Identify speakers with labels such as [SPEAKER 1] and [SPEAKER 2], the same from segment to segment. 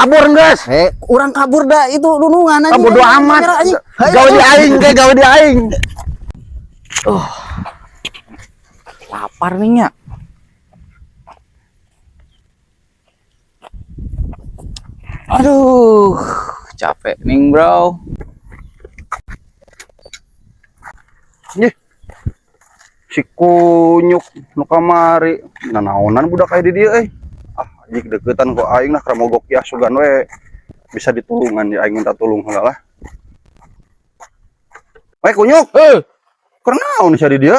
[SPEAKER 1] Kabur geus.
[SPEAKER 2] Eh, urang kabur dah itu dunungan
[SPEAKER 1] Ah,
[SPEAKER 2] anjing.
[SPEAKER 1] bodo amat.
[SPEAKER 2] Kamera, anjing. Hayo.
[SPEAKER 1] Gawe di aing ge, gawe di aing.
[SPEAKER 3] Lapar nih nya. Aduh, capek nih bro.
[SPEAKER 1] Ih. Si kunyuk nu kamari nanaonan budak aya di dieu euy. Ah, jik deukeutan ku aing lah keur mogok ya sugan we bisa ditulungan ya aing minta tulung heula lah. We kunyuk,
[SPEAKER 3] Eh,
[SPEAKER 1] keur naon sia di dieu?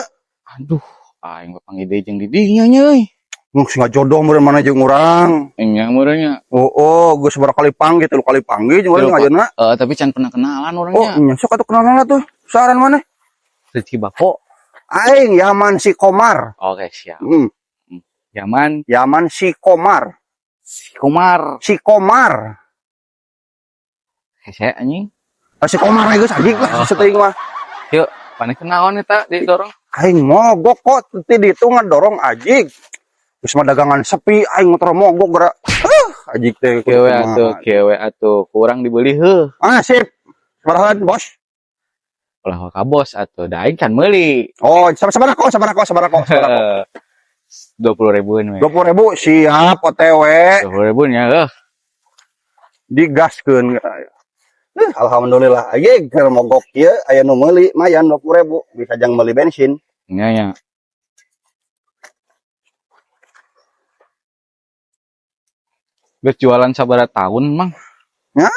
[SPEAKER 3] Aduh, aing papanggih deui jeung di dinya nya euy.
[SPEAKER 1] Nu sing jodoh meureun mana jeung urang.
[SPEAKER 3] Nya meureun nya.
[SPEAKER 1] Oh, geus sabaraha kali panggih, tilu kali panggih jeung urang
[SPEAKER 3] Tilu,
[SPEAKER 1] ayeuna.
[SPEAKER 3] Eh, tapi can pernah kenalan
[SPEAKER 1] Oh,
[SPEAKER 3] orangnya.
[SPEAKER 1] nya sok atuh kenalan lah tuh. Saran maneh?
[SPEAKER 3] Rizky Bako.
[SPEAKER 1] Aing Yaman si Komar.
[SPEAKER 3] Oke, siap. Yaman
[SPEAKER 1] Yaman si Komar.
[SPEAKER 3] si Komar.
[SPEAKER 1] Si Komar.
[SPEAKER 3] Hese anjing.
[SPEAKER 1] Ah, si Komar we geus anjing lah seteuing mah.
[SPEAKER 3] Yuk, maneh kenaon eta didorong?
[SPEAKER 1] Aing mogok kok ti ditu ngadorong ajig. Geus mah dagangan sepi aing motor mogok geura. Ajig teh kudu
[SPEAKER 3] Kewe
[SPEAKER 1] kumaha.
[SPEAKER 3] atuh, kewe atuh, kurang dibeli heuh.
[SPEAKER 1] Ah, sip. Sabaraha bos?
[SPEAKER 3] Ulah ka bos atuh, da aing can meuli.
[SPEAKER 1] Oh, sabar kok, sabar kok, sabar kok, sabar kok.
[SPEAKER 3] 20 ribuan we.
[SPEAKER 1] 20.000 siap OTW.
[SPEAKER 3] 20 ribuan ya, heuh.
[SPEAKER 1] Digaskeun. Alhamdulillah aja keur mogok ieu aya nu meuli mayan 20.000 bisa jang meuli bensin.
[SPEAKER 3] Nya nya. Geus jualan sabaraha tahun, Mang?
[SPEAKER 1] Ya,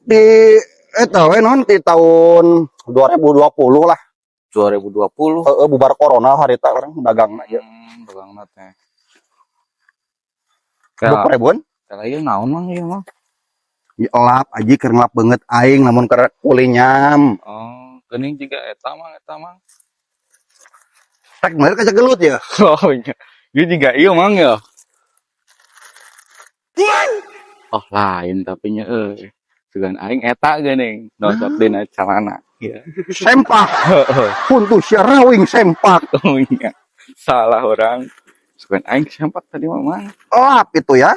[SPEAKER 1] di eta we non di tahun 2020 lah.
[SPEAKER 3] 2020.
[SPEAKER 1] Heeh, bubar corona harita urang dagangna ieu.
[SPEAKER 3] Dagangna teh.
[SPEAKER 1] 20 ribuan?
[SPEAKER 3] Kala ieu naon Mang ieu Mang?
[SPEAKER 1] Ya elap aji keur ngelap beungeut aing lamun keur kuli nyam.
[SPEAKER 3] Oh, geuning jiga eta Mang, eta Mang.
[SPEAKER 1] Rek meuli kaca gelut ya.
[SPEAKER 3] Oh iya. Ieu jiga ieu Mang ya. Oh, lain tapi nya euy. Sugan aing eta geuning, nosok dina calana. Iya.
[SPEAKER 1] Sempak. Puntuh sia rawing sempak.
[SPEAKER 3] Oh iya. Salah orang. Sugan aing sempak tadi mah Mang.
[SPEAKER 1] Elap itu ya.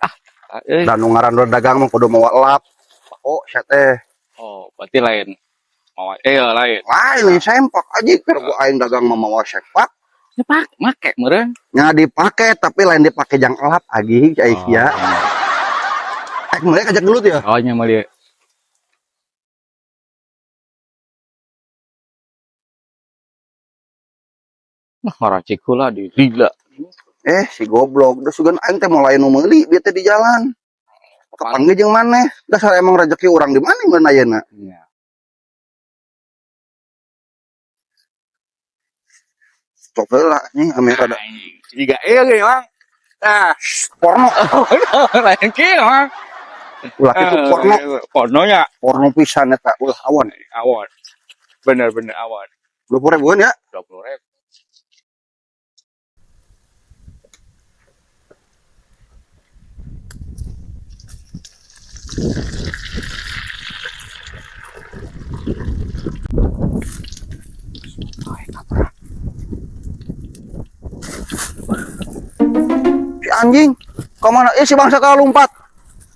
[SPEAKER 3] Ah, euy.
[SPEAKER 1] Dan nu ngaran dagang mah kudu mawa elap. Oh, sia teh.
[SPEAKER 3] Oh, berarti lain. Mawa eh lain.
[SPEAKER 1] Lain nih sempak aja keur ku aing dagang mah mawa sempak.
[SPEAKER 3] Nyepak, make meureun.
[SPEAKER 1] Nya dipake tapi lain dipake jang elap agi cai sia. Rek meuli kaca gelut ya.
[SPEAKER 3] Oh, nya meuli. Nah, ngaracik heula di lila.
[SPEAKER 1] Eh, si goblok. Udah sugan aing teh mulai nu meuli bieu teh di jalan. Kapanggih jeung maneh. Dasar emang rezeki urang di mana mun ayeuna.
[SPEAKER 3] Nya.
[SPEAKER 1] Stop heula nih ame rada.
[SPEAKER 3] Jiga ieu ge, Mang. Ah,
[SPEAKER 1] Porno.
[SPEAKER 3] lain kieu, Mang.
[SPEAKER 1] Ulah kitu porno.
[SPEAKER 3] Pornonya
[SPEAKER 1] Porno pisan eta ulah awan.
[SPEAKER 3] Awon. Bener-bener awon.
[SPEAKER 1] 20 ribuan ya.
[SPEAKER 3] 20 ribu.
[SPEAKER 1] Si anjing. Kemana? Eh si bangsa kalau lompat.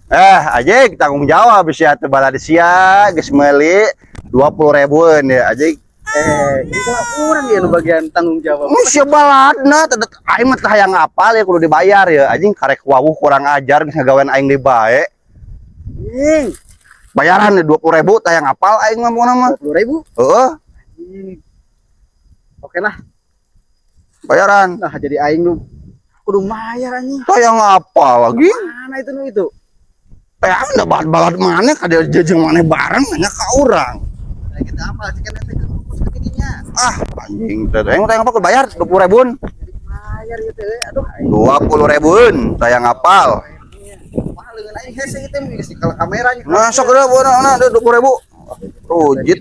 [SPEAKER 1] Eh, ajik tanggung jawab sia teu balad sia geus meuli 20 ribuan ya ajik.
[SPEAKER 2] Eh, itu urang ya nu bagian tanggung jawab.
[SPEAKER 1] Mun sia baladna teh aing mah teh hayang apal ya kudu dibayar ya anjing karek wawuh kurang ajar geus ngagawean aing deui bae.
[SPEAKER 2] Anjing,
[SPEAKER 1] Bayaran ya 20.000 teh hayang apal aing mah pokona mah.
[SPEAKER 2] 20.000.
[SPEAKER 1] Heeh,
[SPEAKER 2] Anjing. Oke lah.
[SPEAKER 1] Bayaran.
[SPEAKER 2] Nah, jadi aing nu kudu bayar anjing.
[SPEAKER 1] Teh hayang apal lagi.
[SPEAKER 2] Mana itu nu itu?
[SPEAKER 1] Teh anda balad-balad mana kada jeung maneh bareng nanya ka urang.
[SPEAKER 2] Nah, kita apa sih kan nanti kudu kedinya.
[SPEAKER 1] Ah, anjing teh hayang teh apa bayar 20 ribuan.
[SPEAKER 2] Jadi bayar ieu teh. Aduh, aing.
[SPEAKER 1] 20 ribuan teh hayang apal.
[SPEAKER 2] Wah, leungeun aing hese ieu teh geus kalau kameranya.
[SPEAKER 1] Nah, sok udah buana ana 20.000. Rujit.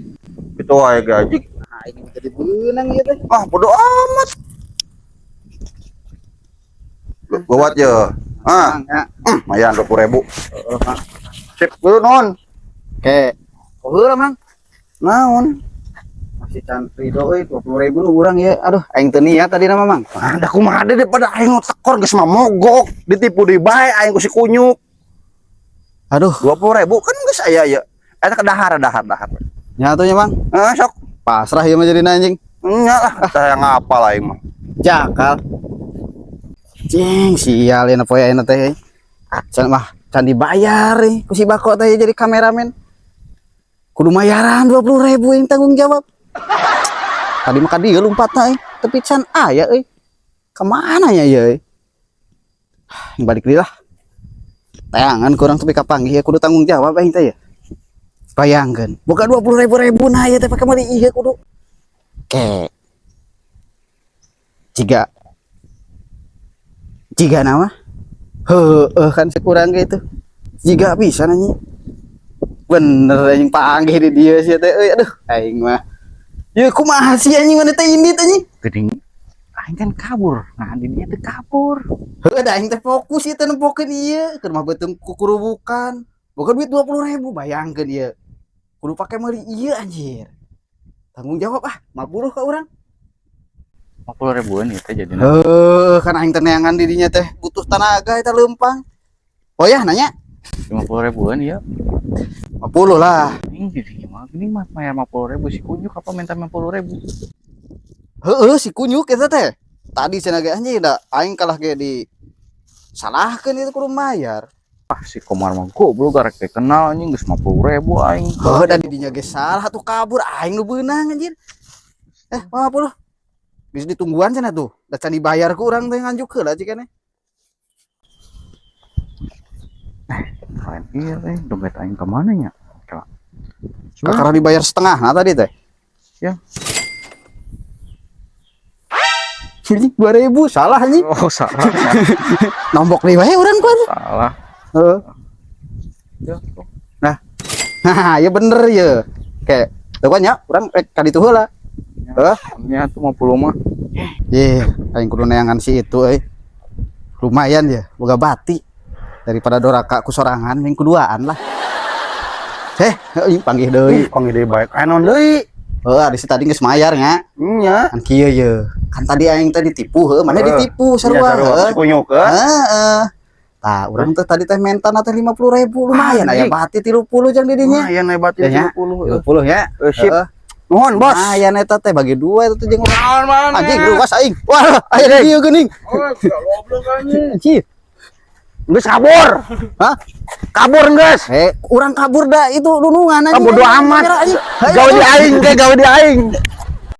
[SPEAKER 1] Itu wae gaji.
[SPEAKER 2] Nah, aing jadi beunang ieu teh.
[SPEAKER 1] Ah, bodo amat. Gawat ya. Ah,
[SPEAKER 2] Mang, ya.
[SPEAKER 1] Lumayan 20.000.
[SPEAKER 2] Heeh, Mang.
[SPEAKER 1] Sip, dulu non.
[SPEAKER 2] Oke. Oh, heula, Mang.
[SPEAKER 1] Naon?
[SPEAKER 2] Masih can ridho euy 20.000 nu urang ya. Aduh, aing teu niat tadi nama Mang.
[SPEAKER 1] Ah, da kumaha deui daripada aing nu tekor geus mah mogok, ditipu deui bae aing ku si kunyuk.
[SPEAKER 2] Aduh,
[SPEAKER 1] 20.000 kan geus aya ya. Eta ke dahar dahar dahar.
[SPEAKER 2] Nya atuh nya, Bang.
[SPEAKER 1] Eh, sok.
[SPEAKER 2] Pasrah ieu mah jadi anjing.
[SPEAKER 1] Nya lah, teh ngapal aing mah.
[SPEAKER 2] Jakal. Cing, sial ya poe ayeuna teh. Can mah can dibayar eh ku si Bako teh jadi kameramen. Kudu mayaran 20.000 yang tanggung jawab. Tadi mah ka dieu lompatna euy, tapi can aya euy. Kemana ya ieu euy? Yang balik deui lah. Tayangan kurang tapi kapanggih ya kudu tanggung jawab aing teh ya. Bayangkeun, boga 20.000 ribu nah ieu teh pake meuli ieu kudu. Ke. Jika jika nama heeh kan sekurang gitu jika bisa nanya bener anjing, panggih di dia sih teh euy. Aduh, aing mah ya kumaha sih anjing, mana teh indit anjing.
[SPEAKER 3] Geuning aing kan kabur. Nah, di dia teh kabur.
[SPEAKER 2] Heuh, da aing teh fokus ieu teh nempokeun ieu keur mah beuteung kukurubukan boga duit 20.000. Bayangkeun ieu kudu pake meuli ieu anjir, tanggung jawab ah, 50 ka urang.
[SPEAKER 3] 50 ribuan itu jadi.
[SPEAKER 2] Heuh, kan aing teh neangan dirinya teh butuh tenaga eta leumpang. Oh ya, nanya.
[SPEAKER 3] 50 ribuan ya.
[SPEAKER 2] 50 lah.
[SPEAKER 3] Ini jadi mah gini mah bayar 50 ribu, si kunyuk apa minta 50 ribu.
[SPEAKER 2] Heeh, si kunyuk eta teh. Tadi cenah ge anjing, da aing kalah ge di salahkeun itu kudu mayar.
[SPEAKER 3] Ah, si Komar mah goblok, garek teh kenal anjing, geus 50 ribu aing.
[SPEAKER 2] Heuh, da didinya ge salah atuh, kabur aing nu beunang anjir. Eh, 50. Bisa ditungguan cenah tuh. Da can dibayar ku urang teh, nganjuk heula cikene.
[SPEAKER 3] Lain iya eh dompet aing kemana nya? Kela.
[SPEAKER 2] Kakara dibayar setengah nah tadi teh.
[SPEAKER 3] Ya.
[SPEAKER 2] Anjing, 2000 salah anjing.
[SPEAKER 3] Oh, salah.
[SPEAKER 2] Nombok deui wae urang ku atuh.
[SPEAKER 3] Salah.
[SPEAKER 2] Heeh.
[SPEAKER 3] Ya.
[SPEAKER 2] Nah, ya bener ya. Kayak tuh kan ya, urang rek ka ditu heula. Heuh.
[SPEAKER 3] Nya tuh 50 mah.
[SPEAKER 2] Ye, aing kudu neangan si itu euy. Lumayan ya, boga bati. Daripada doraka ku sorangan, ming kuduaan lah. Eh, euy, panggih deui.
[SPEAKER 1] Panggih deui baik. Aya naon deui?
[SPEAKER 2] Heuh, ari si tadi geus mayar nya.
[SPEAKER 1] Nya.
[SPEAKER 2] Kan kieu ye. Kan tadi aing teh ditipu heuh, mana ditipu sarua
[SPEAKER 1] Iya, sarua.
[SPEAKER 2] heuh.
[SPEAKER 1] Si kunyuk heuh.
[SPEAKER 2] Heeh. Tah, urang teh tadi teh mentana teh 50.000, lumayan aya
[SPEAKER 1] Anjing.
[SPEAKER 2] bati 30 jang di dinya.
[SPEAKER 1] Lumayan aya bati
[SPEAKER 2] Ya, nya.
[SPEAKER 1] 30.
[SPEAKER 2] 30 ya.
[SPEAKER 1] Eh, sip.
[SPEAKER 2] Heeh.
[SPEAKER 1] Nuhun, Bos.
[SPEAKER 2] Lumayan eta teh bagi dua eta teh jeung urang.
[SPEAKER 3] Naon mana?
[SPEAKER 2] Anjing, ruas aing. Wah, aya di dieu geuning.
[SPEAKER 3] Oh, goblok anjing.
[SPEAKER 2] Anjir.
[SPEAKER 1] Geus kabur.
[SPEAKER 2] Hah?
[SPEAKER 1] Kabur geus.
[SPEAKER 2] Eh, urang kabur dah itu dunungan anjing.
[SPEAKER 1] Ah, bodo amat.
[SPEAKER 2] Anjing.
[SPEAKER 1] Gawe di aing ge, gawe di aing.